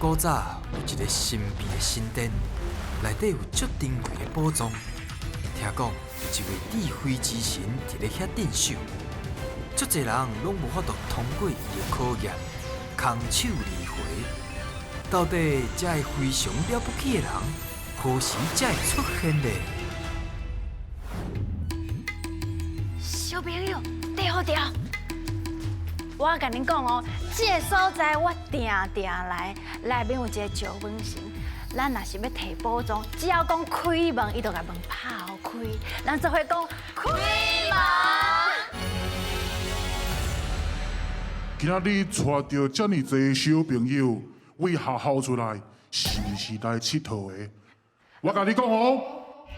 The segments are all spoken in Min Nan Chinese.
古早有一个神秘的神殿，內底有足珍貴的寶藏。聽講有一位智慧之神佇咧遐鎮守，足濟人攏無法度通過伊的考驗，空手而回。到底這个非常了不起的人，何時才會出現呢？小朋友，對好著。我共恁講哦，這个所在我定定來，內面有一个石門神。咱若是欲提寶藏，只要講開門，伊就共門拍開。咱做伙講開門。今仔日帶著遮爾濟小朋友為學校出來，是毋是來𨑨迌的？我共你講哦，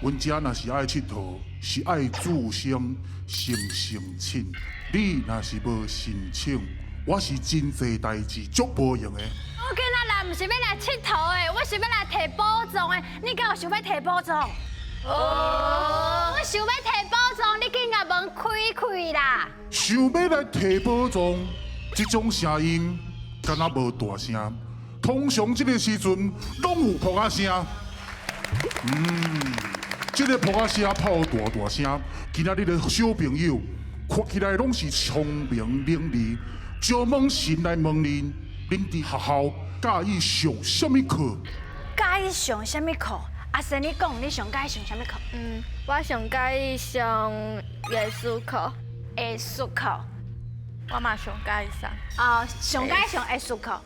阮遮若是愛𨑨迌，是愛預先先申請。你若是無申請，我是真濟代誌足無閒的。我今仔來毋是欲來𨑨迌的，我是欲來提寶藏的。你敢有想欲提寶藏？哦，我想欲提寶藏，你緊共門開開啦。想欲來提寶藏，這種聲音敢若無大聲。通常這个時陣攏有噗仔聲。這个噗仔聲炮大大聲。今仔日的小朋友看起來攏是聰明伶俐，石門神來問恁，恁佇學校佮意上啥物課？佮意上啥物課？阿生，你講你上佮意上啥物課？我上佮意上藝術課。藝術課。我嘛上佮意上。哦，上佮意上藝術課。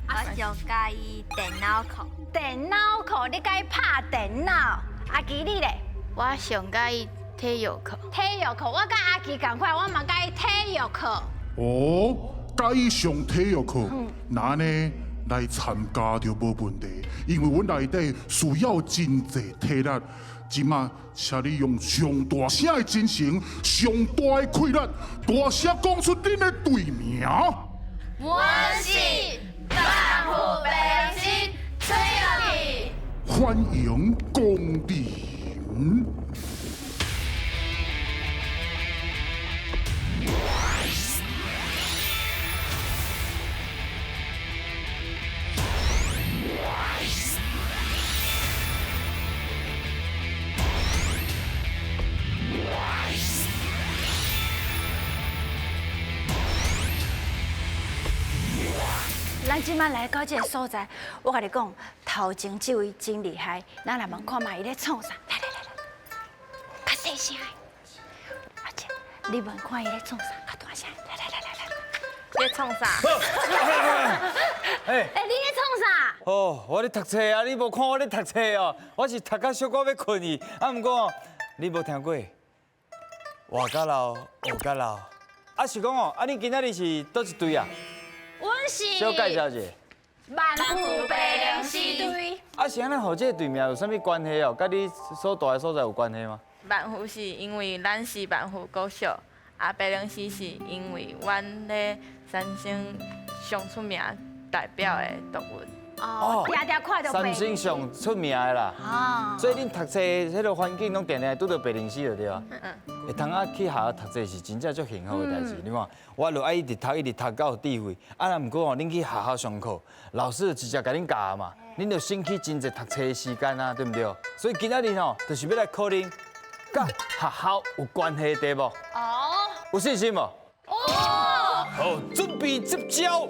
我上佮意電腦課。電腦課，你佮意拍電腦？阿奇你咧？我上佮意體育課。體育課，我佮阿奇仝款，我嘛佮意體育課。哦，佮意上體育課，那按呢來參加就無問題，因為阮內底需要真濟體力。這馬，請你用上大聲的精神、上大的氣力，大聲講出恁的隊名。我是萬福白龍溪崔樂奇。歡迎光臨。咱這擺來到這个所在，我共你講，頭前這位真厲害，咱來問看覓伊咧創啥？來來來來，較細聲。阿姐，你問看伊咧創啥？較大聲。來來來來來，咧創啥？欸，你咧創啥？哦，我咧讀冊啊！你無看我咧讀冊哦？我是讀甲小可欲睏去。啊，毋過你無聽過，活甲老，學甲老。啊，是講哦，啊，恁今仔日是佗一隊啊？阮是。小介紹一下。萬福白龍溪隊。啊，是按呢，予這個隊名有啥物關係哦？佮你所蹛的所在有關係嗎？萬福是因為咱是萬福國小，啊，白龍溪是因為阮咧三星上出名代表的動物。哦，定定看著三星上出名的啦。哦。所以恁讀冊彼个環境攏定定拄著白龍溪就對啊。嗯。會通啊去學校讀冊是真正足幸福的代誌，你看，我就愛一直讀，一直讀到有智慧。啊，若毋過吼，恁去學校上課，老師就直接共恁教嘛，恁就省去真濟讀冊的時間啊，對毋對？所以今仔日吼，就是欲來考恁佮學校有關係的題目。哦。有信心無？哦。好，準備接招，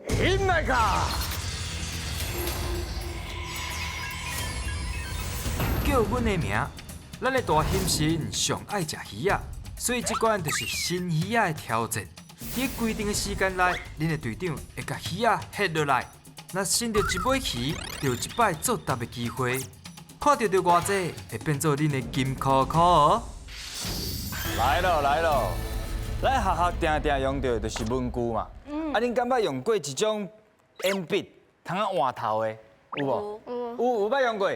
起來卡！叫阮的名，咱的大熊神上愛食魚仔，所以這關就是新魚仔的挑戰。佇規定的時間內，恁的隊長會共魚仔翕落來，若剩著一尾魚，就有一擺作答的機會。看著著偌濟，會變做恁的金箍箍哦。來咯來咯，咱學校定定用著的就是文具嘛。啊，恁敢捌用過一種鉛筆，通啊換頭的，有無？有有捌用過？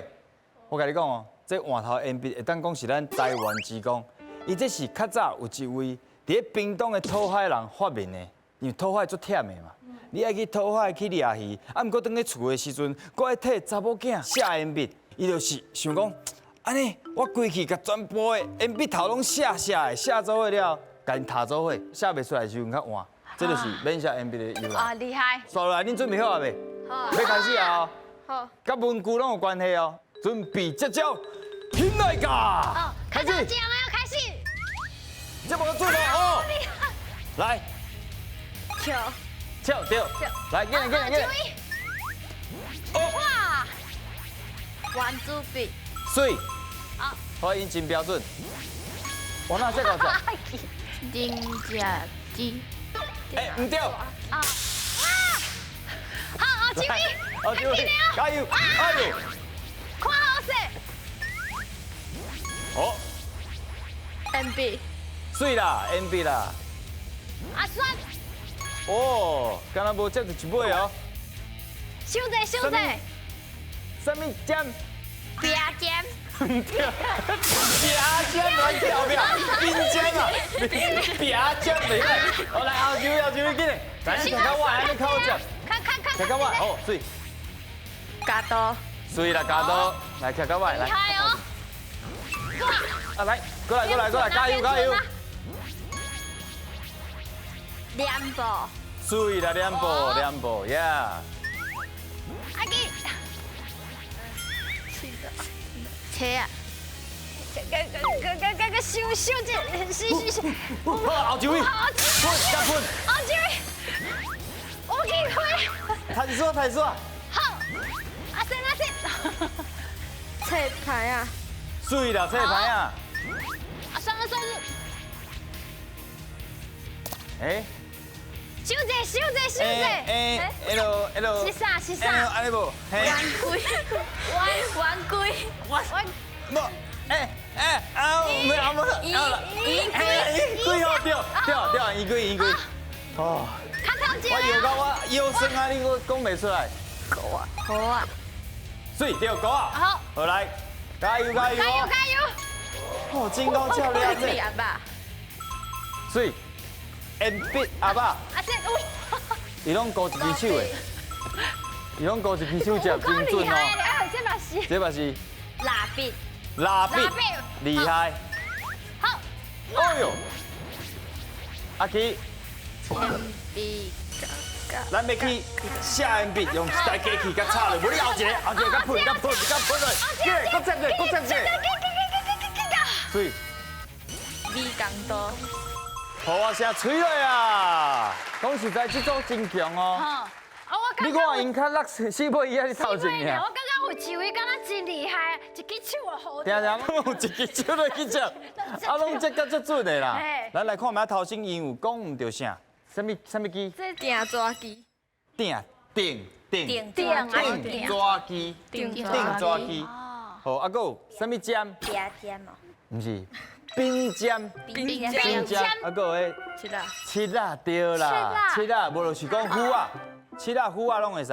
我共你講哦，這換頭鉛筆會當講是咱台灣之光。伊這是較早有一位佇咧屏東的討海人發明的，因為討海足忝的嘛，你愛去討海去掠魚，啊，毋過轉去厝的時陣，閣愛替查某囝寫鉛筆，伊就是想講，按呢我規氣共全部的鉛筆頭攏寫寫的，寫做伙了，共𪜶疊做伙，寫袂出來的時陣較換，這就是免寫鉛筆的由來。啊，厲害！煞落來，恁準備好啊未？好。欲开始啊！好。佮文具攏有关系哦。准备接招，起来噶！哦，开始。这样要开始。这无准哦。来。跳。跳对。来，进来进来进来。哇！圆珠笔。媠。好。发音真标准。我哪这个字？零食机。哎，毋对。啊！哇！好，后一位，后一位，加油，加油！看好势。好。鉛笔。媠啦，鉛笔啦。阿酸。哦，敢若无接著一尾哦。伤济，伤济。啥物尖？饼尖。毋对，饼尖来跳票，冰尖啊，饼尖袂歹。好来，后一位，后一位，紧来，来，你听较我，按呢较好接。看看看。听较我，好，媠。铰刀。媠啦，铰刀，来，听较我，来。厉害哦。啊，来，过来，过来，过来，加油，加油。两步。媠啦，两步，两步，呀。阿基。车啊！个个个个个收收这，是是是。好，后一位，喷，加喷。后一位，我给开。探索，探索。好，阿生阿生。车牌啊！媠啦，车牌啊！啊，算了算了。哎。收者，收者，收者。哎，那个那个。是啥？是啥？按呢无？圆规，圆圆规，圆。无，哎哎啊，没啊无，啊，圆规，规号对对对，圆规圆规。哦。我摇到我腰酸啊，你阁讲袂出来。高啊，好啊。媠对高啊。好。好来，加油加油。加油加油。哦，真高超了这。阿爸。媠，鉛笔阿爸。阿这，伊拢高一支手的，伊拢高一支手接真准哦。哎，这嘛是。这嘛是。蜡笔。蜡笔。厉害。好。哎呦。阿奇。铅笔。咱欲去写鉛笔，用一台机器共插落，无你后一个，后一个共喷，共喷，共喷落，过来，阁接者，阁接者。媠。美工刀。好啊，声吹落啊！讲实在，这组真强哦。你看𪜶较落四尾伊仔咧头前尔。我感觉有一位敢若真厉害，一支手就好。定定有一支手落去接，啊，拢接甲足准的啦。咱来看觅头先𪜶有讲毋著啥？啥物啥物机？这定纸机。定定定定定纸机。定纸机。好，啊，阁有啥物尖？饼尖哦。毋是。冰尖，冰尖，啊，阁有彼七仔，七仔对啦，七仔，无就是讲斧仔，七仔斧仔拢会使，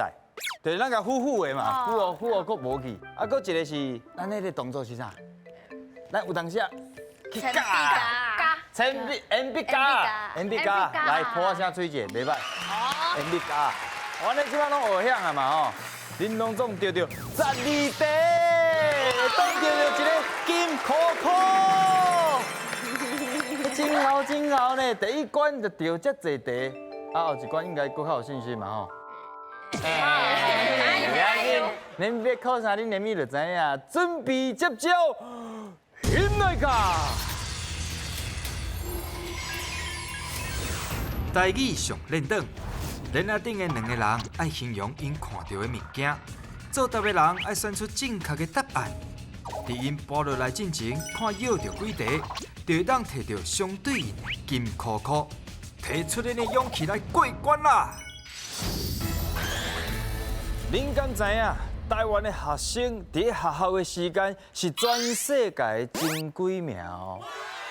就是咱共斧斧的嘛，斧哦斧哦阁无去，啊，阁一个是咱彼个动作是啥？咱有当时去夹，铅笔，铅笔夹，铅笔夹，来破声吹者，袂歹，铅笔夹，我呢这摆拢学晓啊嘛吼，恁拢总得著12题，当著著一个金箍箍。真𠢕真𠢕呢！第一关就著遮济题，啊后一关应该阁较有信心嘛吼。哎，不要紧，恁欲考啥，恁连咪就知影。准备接招，起来卡！台语上练转，链仔顶的两个人爱形容𪜶看著的物件，作答的人爱选出正确的答案。伫𪜶跋落来进前，看舀著几题，就会当摕著相对应的金箍箍，提出恁的勇气来过关啦！恁敢知影，台湾的学生伫咧学校的时间是全世界前几名哦，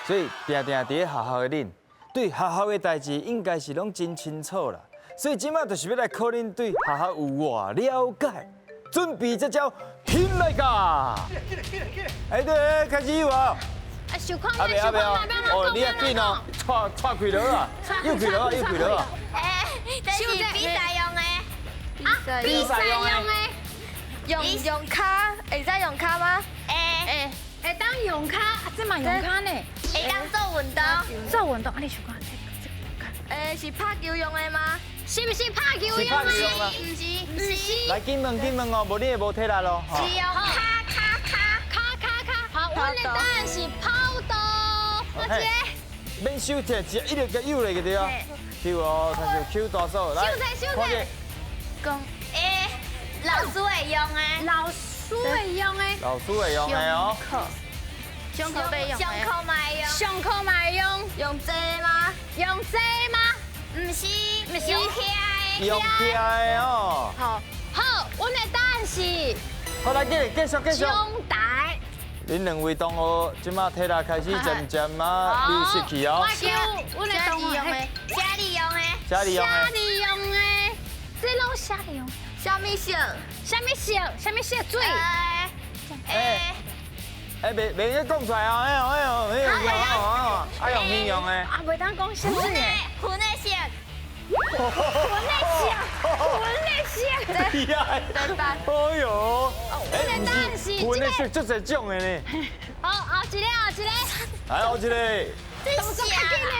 所以定定伫咧学校的恁，对学校的代志应该是拢真清楚啦。所以这摆就是欲来考恁对学校有偌了解。准备这招，起来噶！哎对，开始有啊！啊，想看觅，想看觅，哦，你较紧哦，岔岔开落啊，又开落啊，又开落啊！哎，这是比赛用的，啊，比赛用的，用跤，会使用跤吗？会会，会当用跤，这嘛用跤呢？会当做运动，做运动，啊，你想看这哎，是拍球用的吗？是毋是拍球用的？毋是，毋是。来，紧问紧问哦，无你会无体力咯。是用卡卡卡卡卡卡。好，阮的答案是跑道。我一个。免收铁，直接一直共幼落去对啊。抽哦，亲像 Q 大嫂，来。收者收者。讲，欸，老师会用的。老师会用的。老师会用的哦。上课欲用。上课嘛会用。上课嘛会用。用这吗？用这吗？毋是，毋是。用徛的。用徛的哦。好，好，阮的答案是。好，来，继续继续继续。中台。恁两位同学，这马体力开始渐渐啊流失去哦。我叫阮的同学的，家里用的，家里用的，家里用的，这拢家里用。啥物色？啥物色？啥物色水？哎，哎，袂袂用讲出来哦，哎呦哎呦哎呦哎呦，爱用形容的。啊，袂当讲啥水的。粉的色。粉的色，粉的色。厉害。哎呦。阮的答案是粉的色，足济种的呢。好，后一个，后一个。来，后一个。动作较紧的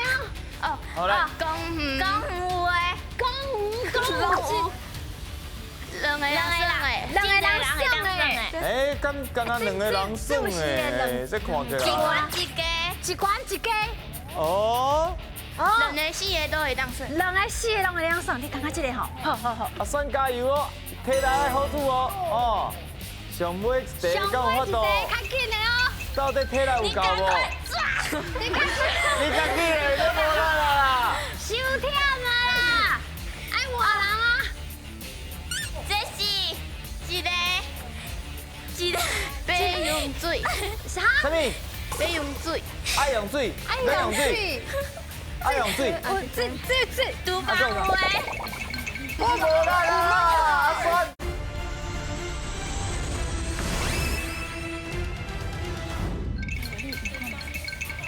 哦。哦，好来。公园，公园有的。公园，公园。两个人算的，两个人算的。哎，敢敢若两个人算的，这看起来。一关一家，一关一家。哦。两个四个都会当算。两个四个拢会当算，你感觉这个吼？好好好。阿选加油哦，体力爱好处哦，哦。上尾一题敢有法度？较紧的哦。到底体力有够无？你较紧，你较紧的，你无力啦。伤忝啊啦！爱换人啊。这是一个一个欲用水。啥？啥物？欲用水。爱用水。爱用水。爱用水。这这这，厨房有的。我无力啦，阿选。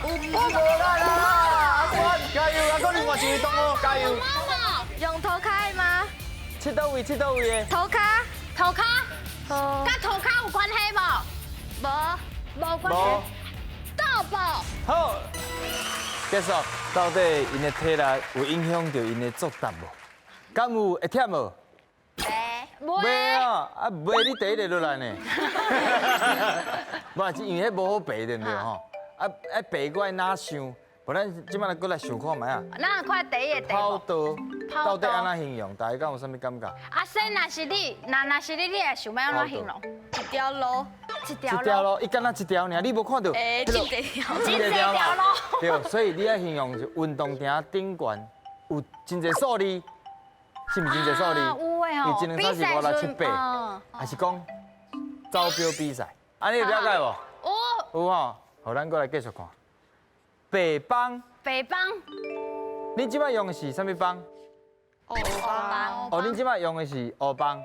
我无力啦，阿选，加油！阿阁另外一位同学加油。用涂跤吗？佚佗位，佚佗位的。涂跤，涂跤，佮涂跤有关系无？无，无关系。豆宝。好，结束。到底𪜶的体力有影响到𪜶的作答无？敢有会忝无？袂啊！啊袂，你第一个落来呢？无，因为彼无好爬，对毋对吼？啊啊爬过爱哪想？无咱这摆来阁来想看觅啊。咱来看第一个题目。跑道到底按怎形容？大家敢有啥物感觉？阿生，若是你，若是你，你会想欲按怎形容？一条路，一条路，伊敢若一条尔，你无看到？欸，真济条，真济条路。对，所以你爱形容是运动场顶悬有真济数字，是毋是真济数字？有的吼。一、两、三、四、五、六、七、八，还是讲招标比赛？按呢有了解无？有。有吼，好，咱阁来继续看。白帮。白帮。你这摆用的是啥物帮？乌帮。哦，你这摆用的是乌帮。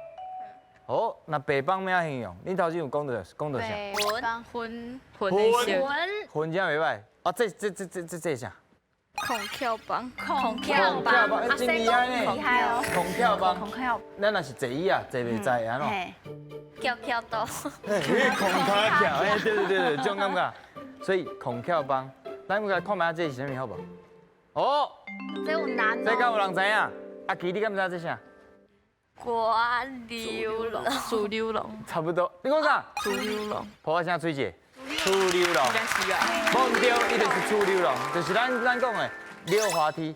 好，那白帮欲按怎形容？你头先有讲到讲到啥？粉粉粉的色。粉真袂歹。啊，这这这这这这啥？孔翘帮。孔翘帮。真厉害呢。厉害哦。孔翘帮。孔翘。咱若是坐椅啊，坐袂在按怎？翘翘多。孔翘翘，哎，对对对对，这种感觉。所以孔翘帮，咱来看觅这是啥物好无？哦，这有难。这敢有人知影？阿奇，你敢知影这啥？关溜龙，鼠溜龙。差不多，你讲啥？鼠溜龙。破我声吹者，鼠溜龙。应该是啊。无毋对，伊就是鼠溜龙，就是咱讲的溜滑梯。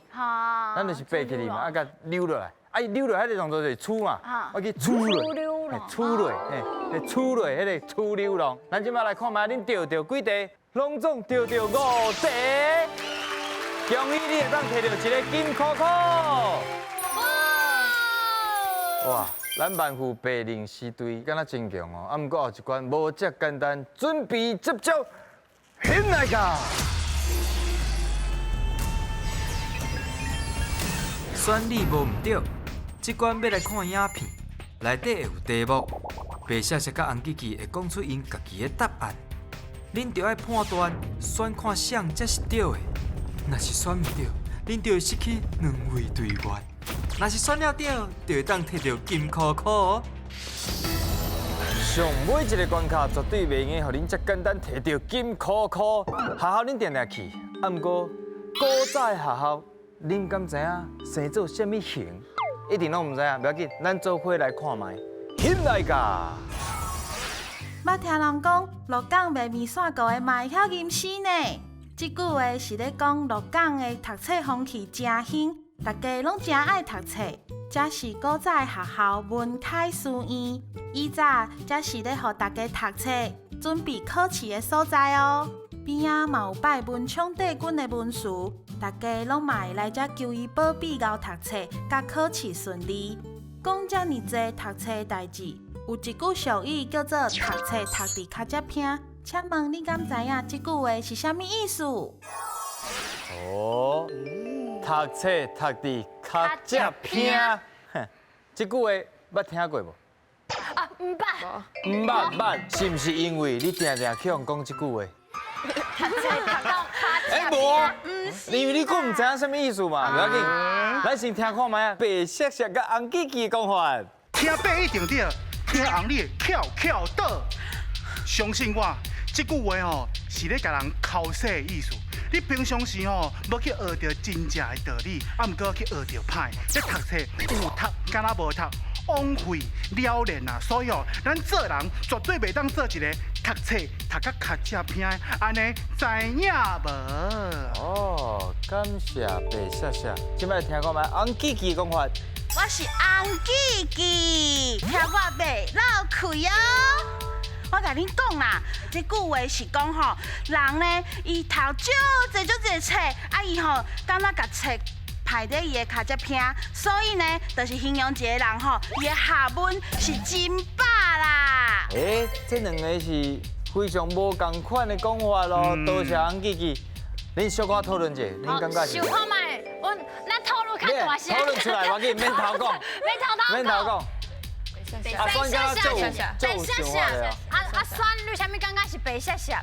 咱就是爬起来嘛，啊，共溜落来。啊，伊溜落，彼个动作就是出嘛，我去出落，出落，嘿，出落，彼个出溜龙。咱这摆来看觅，恁著著几题？拢总著著五题，恭喜你会当摕到一个金箍箍。哇，咱万富白龙狮队敢若真强哦，啊，毋过后一关无遮简单，准备接招，起来噶！选你无毋对，这关欲来看影片，内底会有题目，白雪雪佮红吉吉会讲出𪜶家己的答案，恁著爱判断选看啥才是对的。若是选毋对，恁就会失去两位队员；若是选了对，就会当摕著金箍箍哦。上尾一个关卡绝对袂用得予恁遮简单摕著金箍箍。学校恁定定去，啊，毋过古早的学校，恁敢知影生做啥物型？一定拢毋知影，无要紧，咱做伙来看觅。起來噶！捌聽人講，鹿港賣麵線糊的嘛會曉吟詩呢。這句話是咧講鹿港的讀冊風氣誠興，大家攏誠愛讀冊。這是古早的學校文開書院，以早這是咧予大家讀冊、準備考試的所在哦。邊仔嘛有拜文昌帝君的文祠，大家攏嘛會來遮求伊保庇𠢕讀冊，佮考試順利。講遮爾濟讀冊的代誌，有一句俗語叫做讀冊讀佇跤跡坪，請問你敢知影這句話是啥物意思？哦，讀冊讀佇跤跡坪，這句話捌聽過無？啊，毋捌。毋捌捌，是毋是因為你定定去予人講這句話？讀冊讀到跤欸，無，因為你閣毋知影啥物意思嘛，無要緊，咱先聽看覓啊，白雪雪佮紅記記的講法。聽白一定對，聽紅你會翹翹倒。相信我，這句話吼是咧共人剾洗的意思。你平常時吼無去學著真正的道理，啊，毋過去學著歹。這讀冊有讀敢若無讀，枉費了然啊！所以哦，咱做人絕對袂當做一個讀冊讀甲跤跡坪的，按呢知影無？哦，感謝白雪雪。這擺聽看覓紅記記的講法。我是紅記記，聽我袂落氣哦。我共恁講啦，這句話是講吼，人呢，伊讀足濟足濟冊，啊伊吼敢若共冊排佇伊的跤跡坪，所以呢，就是形容一個人吼，伊的學問是真飽啦。欸，這兩个是非常無仝款的講法咯。多謝紅記記，恁小可討論者，恁感覺是？想看覓，阮咱討論較大聲。討論出來，無要緊，免偷講。免偷偷免偷講。阿酸敢若足有想法的。阿阿酸，你啥物感覺是白雪雪？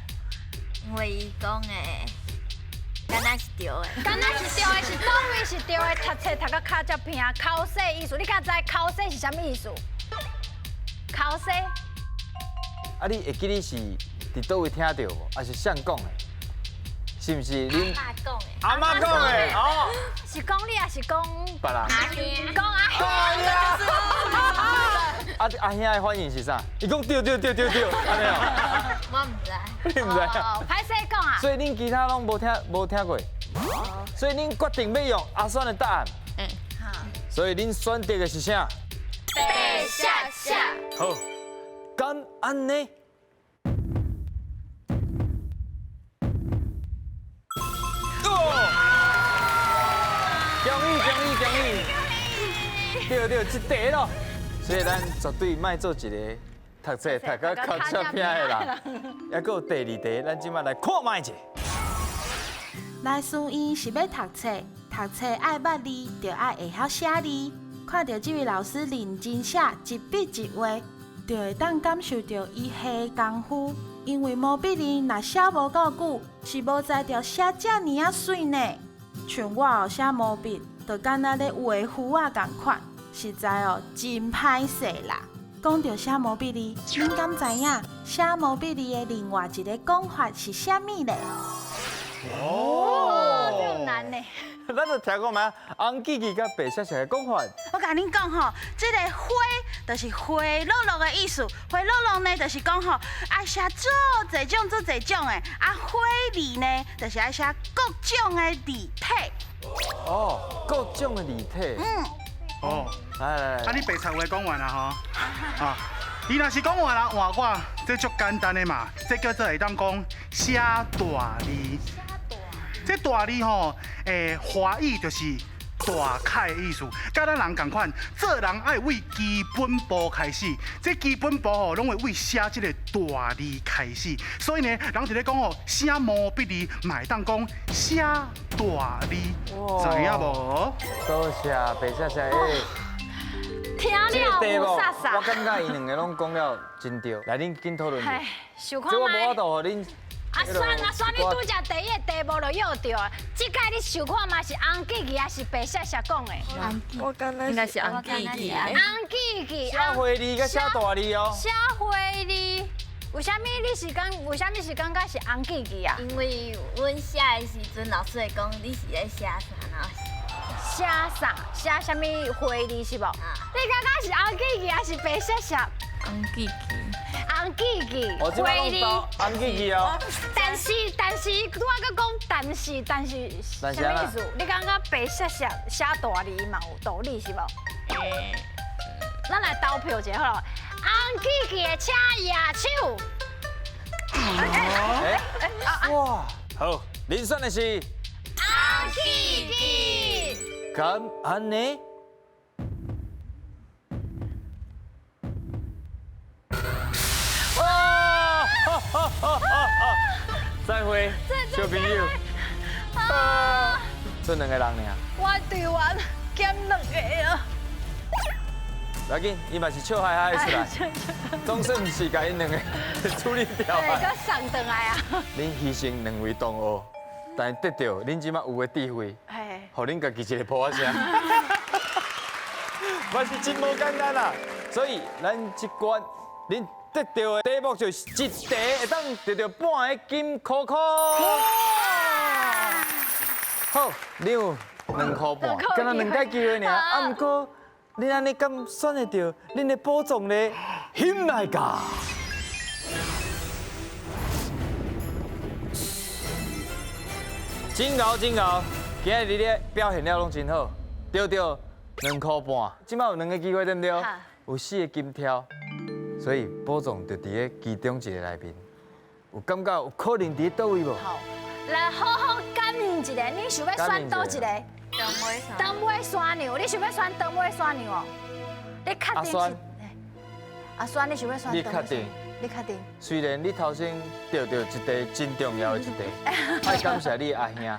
因為伊講的，敢若是對的。敢若是對的，是佗位是對的？讀冊讀到跤跡坪，剾洗意思，你敢知剾洗是啥物意思？剾洗。啊，你會記你是佇佗位聽著無？還是誰講的？是毋是恁阿嬤講的？阿嬤講的哦。是講你，還是講別人？阿兄。講阿兄。啊，阿兄的反應是啥？伊講對對對對對，按呢哦。我毋知。你毋知？歹勢講啊。所以恁其他攏無聽過。所以恁決定欲用阿選的答案。嗯。好。所以恁選擇的是啥？白雪雪。好，敢按呢？恭喜恭喜恭喜！對對，這題咯。所以咱絕對莫做一個讀冊讀甲跤跡坪的人。猶閣有第二題，咱這擺來看覓者。來書院是欲讀冊，讀冊愛捌字，就愛會曉寫字。看著這位老師認真寫，一筆一畫，就會當感受著伊下功夫。因為毛筆字若寫無夠久，是無才調寫遮爾仔媠呢。像我哦寫毛筆，就敢若咧畫符仔仝款，實在哦真歹勢啦。講著寫毛筆字，恁敢知影寫毛筆字的另外一個講法是啥物咧？哦，這難呢。咱就聽過沒？紅記記佮白雪雪的講法。我共恁講吼，這个花就是花落落的意思，花落落呢就是講吼，愛寫足濟種足濟種的，啊花字呢就是愛寫各種的字體。哦，各種的字體。嗯。哦，來來來，啊你白賊話講完啦吼，啊，伊若是講完啦，換我，這足簡單的嘛，這叫做會當講寫大字。這大字吼，華語就是大楷的意思，佮咱人仝款，做人愛為基本步開始。這基本步吼，攏會為寫這个大字開始。所以呢，人就咧講吼，寫毛筆字嘛會當講寫大字，知影無？多謝白雪雪。聽了有煞煞。我感覺𪜶兩个攏講了真對。來，恁緊討論。想看這我無法度予恁。阿選阿選，你拄才第一个題目就約著啊！這擺你想看覓是紅記記還是白雪雪講的？我感覺應該是紅記記。紅記記。寫花字佮寫大字哦。寫花字，為啥物你是講？為啥物是感覺是紅記記啊？因為阮寫的時陣，老師會講你是咧寫啥，然後寫啥？寫啥物花字是無？你感覺是紅記記還是白雪雪？紅記記。紅記記，花字。紅記記哦。但是但是，拄仔閣講但是但是，啥物意思？你感覺白雪雪寫大字嘛有道理是無？咱來投票一下好了。紅記記的請舉手。哇，好，恁選的是紅記記。敢按呢？哇！再會，小朋友。啊！剩兩個人爾。我隊員減兩個啊。不要緊，伊嘛是笑哈哈的出來，總算毋是共𪜶兩個處理掉啊。閣送轉來啊！恁犧牲兩位同學，但是得到恁這馬有的智慧，予恁家己一個噗仔聲，嘛是真無簡單啦。所以咱這關恁得到的題目就是一題會當得到半個金箍箍。好，你有2箍半，敢若兩擺機會爾，啊，毋過。恁按呢敢選會著恁的寶藏咧？翕來噶！真𠢕真𠢕，今日你咧表現了攏真好，得著2箍半，這擺有兩個機會對毋對？有4個金條，所以寶藏就佇咧其中一個內面，有感覺有可能佇咧佗位無？好，來好好感應一下，你想欲選佗一個？長尾山羊，你想欲選長尾山羊哦？你確定是？阿酸，你想欲選？你確定？你確定？雖然你頭先得著一題真重要的一題，愛感謝你阿兄。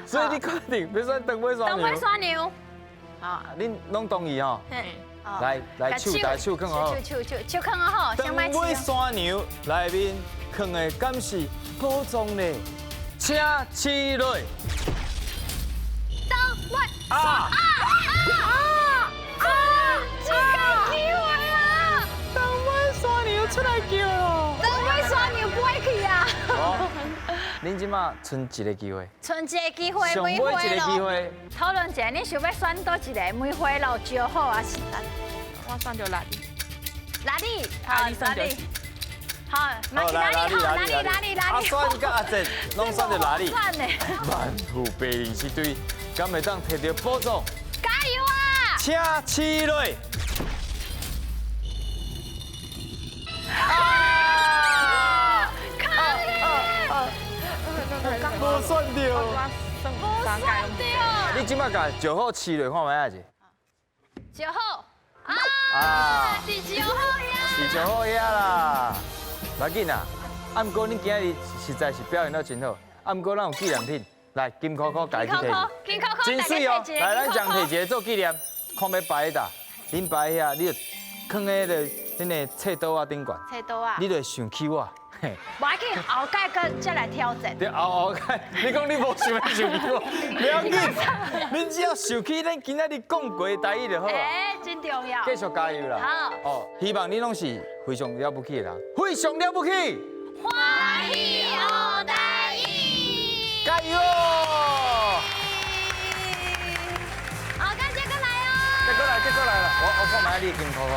所以你確定欲選長尾山羊？長尾山羊。啊，恁攏同意吼？來來，手來手囥好。手手手囥好。長尾山羊內面囥的敢是寶藏呢？請起來。長尾啊啊啊！這個機會啊！長尾山羊出來叫咯！長尾山羊飛去啊！恁這馬賰一個機會，賰一個機會，上尾一個機會。討論一下，你想欲選佗一個？梅花鹿、石虎還是？我選著哪里？哪里？好，哪里？好，哪里？哪里？哪里？哪里？阿酸佮阿哲攏选著哪里？万富白零是队，敢会当摕著宝藏？加油啊！请起来！啊！无选著，无选著。你這擺共石虎試落看覓仔者？石虎啊，是石虎呀！是石虎呀啦。無要緊啦，啊，毋過恁今日實在是表現得真好，啊，毋過咱有紀念品，來金箍箍家己摕，金箍箍，真媠哦！來，咱將摕一個做紀念，看欲擺佗落，恁擺遐，你就囥喺个恁的冊桌仔頂懸，冊桌仔，你就會想起我。無要緊，後蓋閣再來挑戰。對，後蓋，你講你無想欲想起我，無要緊，恁只要想起咱今仔日講過的台語就好啊。欸，真重要。繼續加油啦！好。哦，希望你攏是非常了不起的人，非常了不起。歡喜學台語。加油！好，感謝過來哦。再過來，再過來啦！我看覓你的金箍箍。